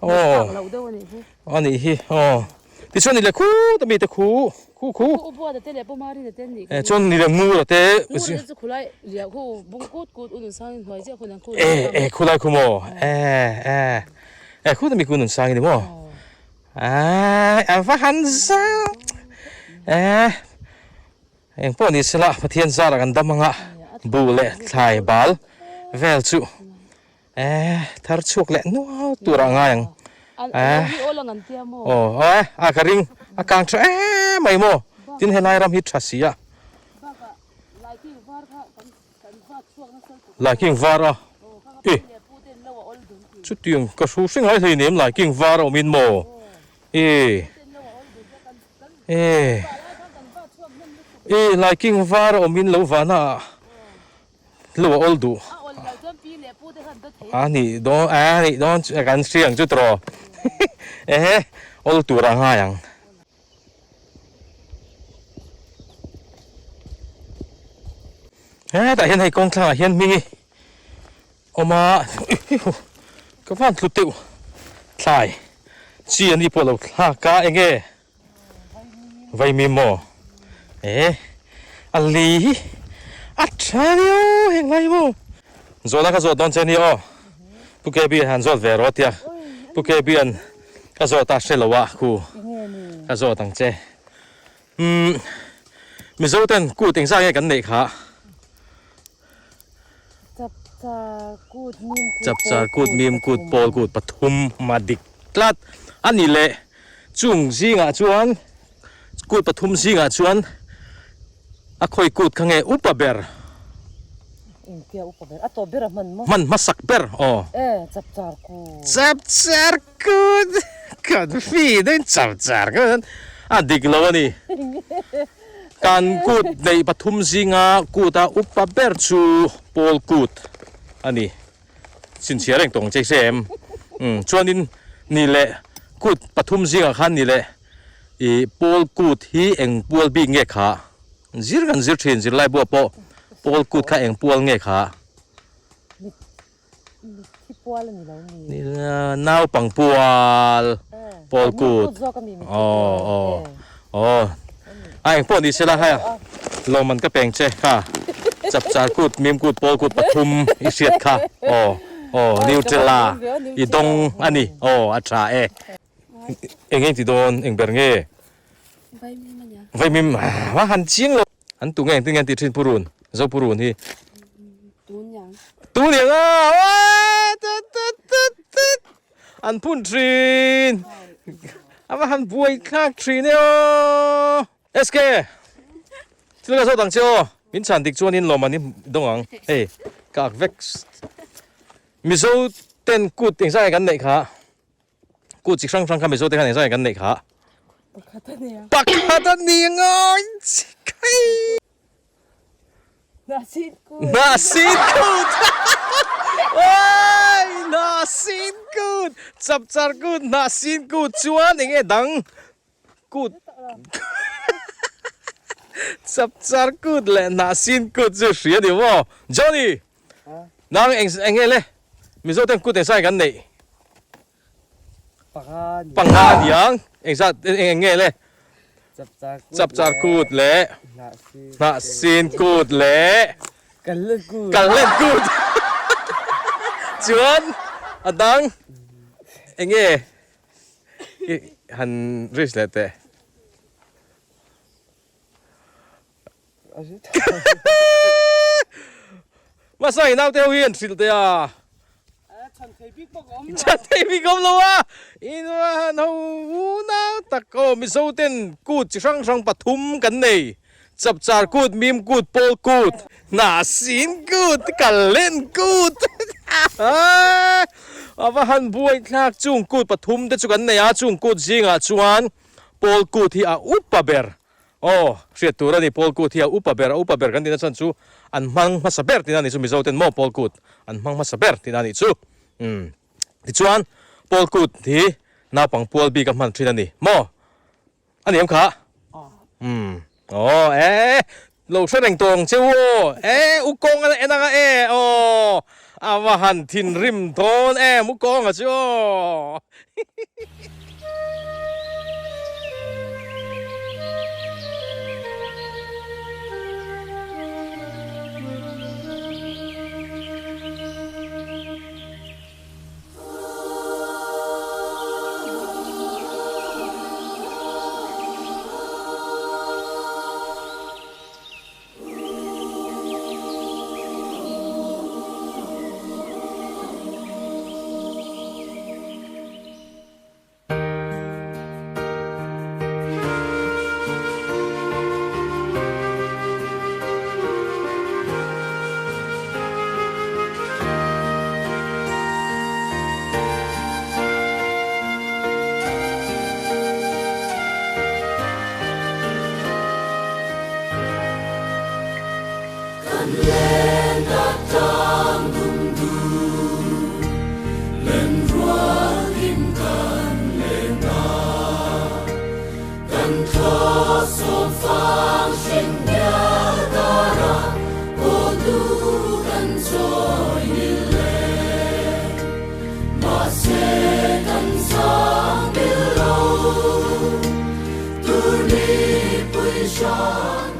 Speaker 1: aw a nih hi aw tichuan ni le khut ami te khu khu khu e chuan ni le ngur a te e e khulai khu maw e e e khut ami khu nun sang ni maw a a va han zau e Eng pawh ni sela Pathian zarah kan dam anga buh leh thlai bal vel chu eh thar chhuak leh nual tur ah ngai ang eh aw eh a ka ring a kang tha em mai maw tin helai ram hi tha si a laiking var a e chutiang ka hru hring ngai hleinem laiking var a awm in maw E e e laiking var a awmin lo vana ah lo a awl duh a nih dawn a nih dawn chu kan hria ang chu tawh ehe awl tur a ngai ang. Hetah hian hei kawng thlangah hian hming hi awm a ka van tlu teuh thlai chi an ni pawh lo thlak a enge vaimim maw eh a lei hi a tha nia heng lai maw zawhna ka zawh dawn che nia aw pu KB han zawt ve rawh tia pu KB an ka zawt a hre lo a khu ka zawt ang che umm mizo ten kut engzah nge kan neih kha. Chapchar kut mim kut pawl kut pathum a dik tlat a ni leh chung zingah chuan kut pathum zingah chuan a khawi kut kha nge upa ber hman hmasak ber aw chapchar kut kan fi daih chapchar kut a dik lo a ni. Kan kut neih pathum zinga kuta upa ber chu Pawl kut a ni. Chhinchhiah reng tawng che se em? Umm chuanin ni leh kut pathum zingah khan ni leh ih Pawl kut hi eng pual bik nge kha? Zir kan zir thin zirlai buah pawh Pawl kut kha eng pual nge kha?
Speaker 2: Mitthi pual a ni lo mi?
Speaker 1: Naupang pual, pawl kut. Aw aw aw. A eng pawh ni sela hei lawmman ka peng che kha. Chapchar kut, mim kut, pawl kut pathum i hriat kha. Aw aw Nutella i dawng a ni. Aw a tha e. Eng eng ti dawn eng ber nge?
Speaker 2: Vaimim a nia.
Speaker 1: Vaimim a han chiang lo. An tu nge engtin nge an tih thin purun zo purun hi.
Speaker 2: Tun niang.
Speaker 1: Tun niang a aw tut tut tut tut an phun thin a va han buai thlak thin e aw. SK thil ka zawt ang che aw min chhan dik chuan in lawm an i dawng ang hei ka ak vek Mizo ten kut engzah nge kan neih kha. Kut chi hrang hrang kha Mizo te khan engzah nge kan neih kha?
Speaker 2: Pakhat a nia.
Speaker 1: Pakhat a ni ngawi kai.
Speaker 2: Hnahsin kut.
Speaker 1: Hnahsin kut. Oi hnahsin kut. Chapchar kut hnahsin kut chuan eng nge dang kut. Chapchar kut leh hnahsin kut chu hria ni maw? Johnny. Nang eng eng nge le? Mizo ten kut engzat kan neih? Panga a ni ang. Engzat eng eng nge le? Chapchar kut leh Hnahsin kut leh Kalhlen kut chuan a dang eng nge i han risk leh teh. Mahse i naute ho hi an hrilh teh a.
Speaker 2: Chhan thei bik bawk awm lo.
Speaker 1: Chhan thei bik awm lo a. Invahan ho unau tak aw Mizo ten kut chi hrang hrang pathum kan nei. Chapchar kut, Mim kut, Pawl kut, Hnahsin kut, Kallen kut. A va han buai thlak chung kut pathum te chu kan nei a, chung kut zingah chuan Pawl kut hi a upa ber. Aw, hriat tur a ni, Pawl Kut hi a upa ber, a upa ber kan tihna chuan chu an hmang hmasa ber tihna a nih chu, Mizo ten maw Pawl Kut an hmang hmasa ber tihna a nih chu. Umm, tichuan Pawl Kut hi naupang pual bik a hman thin a ni maw? A ni em kha? Umm, aw e, lo hre reng tawh ang che u aw, e u kawng a en anga e aw, a va han thinrim dawn em u kawnga chu aw.
Speaker 5: Kan len a tang dum dum, len rual him kan len a. Kan thaw sawm fang hring bial dara, aw du kan chawi ni le. Mahse kan zang bil lo, tur ni pui hran.